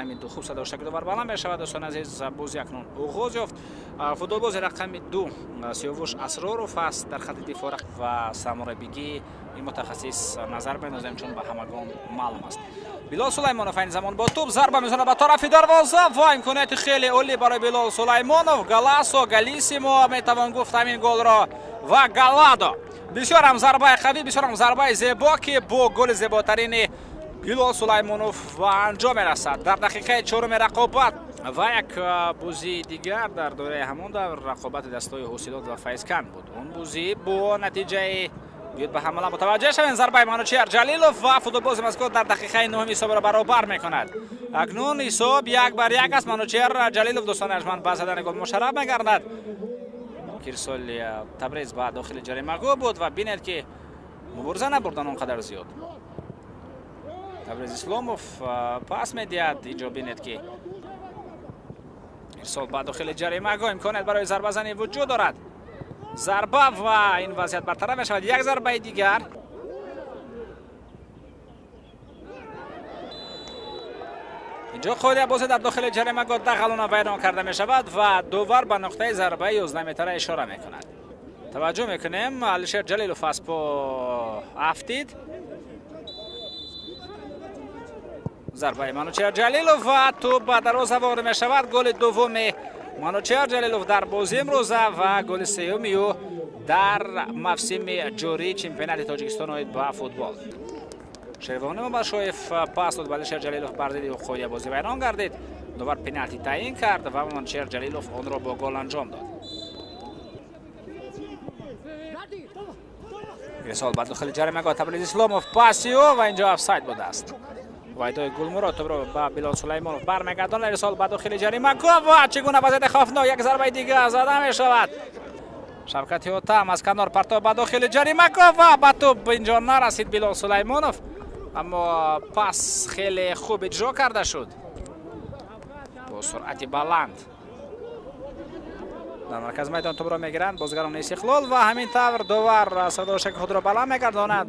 рақами 2 хуб садоштаки довар баланд мешавад. Дӯстони азиз, бозӣ акнун оғоз ёфт. Футболбози рақами 2 Сиёвуш Асроров аст дар хати дифоъ ва сармураббигии ин мутахассис назар меандозем, чун ба ҳамагон маълум аст. Билол Сулаймонов айни замон бо тӯб зарба мезанад ба тарафи дарвоза ва имконияти хеле олӣ барои Билол Сулаймонов. Галасо, Галисимо метавон гуфт ҳамин голро ва Галадо. Бисёр ҳам зарбаи қавӣ, бисёр ҳам зарбаи зебо, ки бо голи зеботарини Билол Сулаймонов ба анҷом мерасад дар дақиқаи чоруми рақобат. Ва як бозии дигар дар доираи ҳамон давр рақобати дастҳои Ҳосилот ва Файзканд буд. Он бозӣ бо натиҷаи биёд ба ҳамала мутаваҷҷеҳ шавем. Зарбаи Манучеҳр Ҷалилов ва футболбози мазкур дар дақиқаи нӯҳум ҳисобро баробар мекунад. Акнун ҳисоб 1-1 аст. Манучеҳр Ҷалилов, дӯстони арҷманд, ба задани гол мушарраф мегардад. Кирсоли Табрез ба дохили ҷаримагоҳ буд ва бинед, ки мубориза набурдан он қадар зиёд. Табрез Исломов пас медиҳад. Инҷо бинед, ки ирсол ба дохили ҷаримагоҳ, имконият барои зарбазанӣ вуҷуд дорад. Зарба ва ин вазъият бартараф мешавад. Як зарбаи дигар. Инҷо қоида бозӣ дар дохили ҷаримагоҳ дағалона вайрон карда мешавад ва довар ба нуқтаи зарбаи 11 метра ишора мекунад. Таваҷҷӯҳ мекунем, Алишер Ҷалилов аз по афтид. Зарбаи Манучеҳр Ҷалилов ва тӯб ба дарвоза ворид мешавад. Голи дуввуми Манучеҳр Ҷалилов дар бозии имрӯза ва голи сеюми ӯ дар мавсими ҷории чемпионати Тоҷикистон оид ба футбол. Шервони Мубашоев пас дод ба Алишер Ҷалилов, бар зидди ӯ қоида бозӣ вайрон гардид. Довар пеналти таъин кард ва Манучеҳр Ҷалилов онро бо гол анҷом дод. Ирсол ба дохили ҷаримагоҳ, Табриз Исломов паси ӯ ва инҷо офсайд будааст. Вайдои Гулмурод тӯбро ба Билол Сулаймонов бармегардонад. Ирсол ба дохили ҷаримагоҳ ва чӣ гуна вазъияти хавфнок, як зарбаи дигар зада мешавад. Шавкати Ҳотам аз канор партоб ба дохили ҷаримагоҳ ва ба тӯб инҷо нарасид Билол Сулаймонов, аммо пас хеле хуб иҷро карда шуд бо суръати баланд. Дар маркази майдон тӯбро мегиранд бозигарони Истиқлол ва ҳамин тавр довар садошаки худро баланд мегардонад.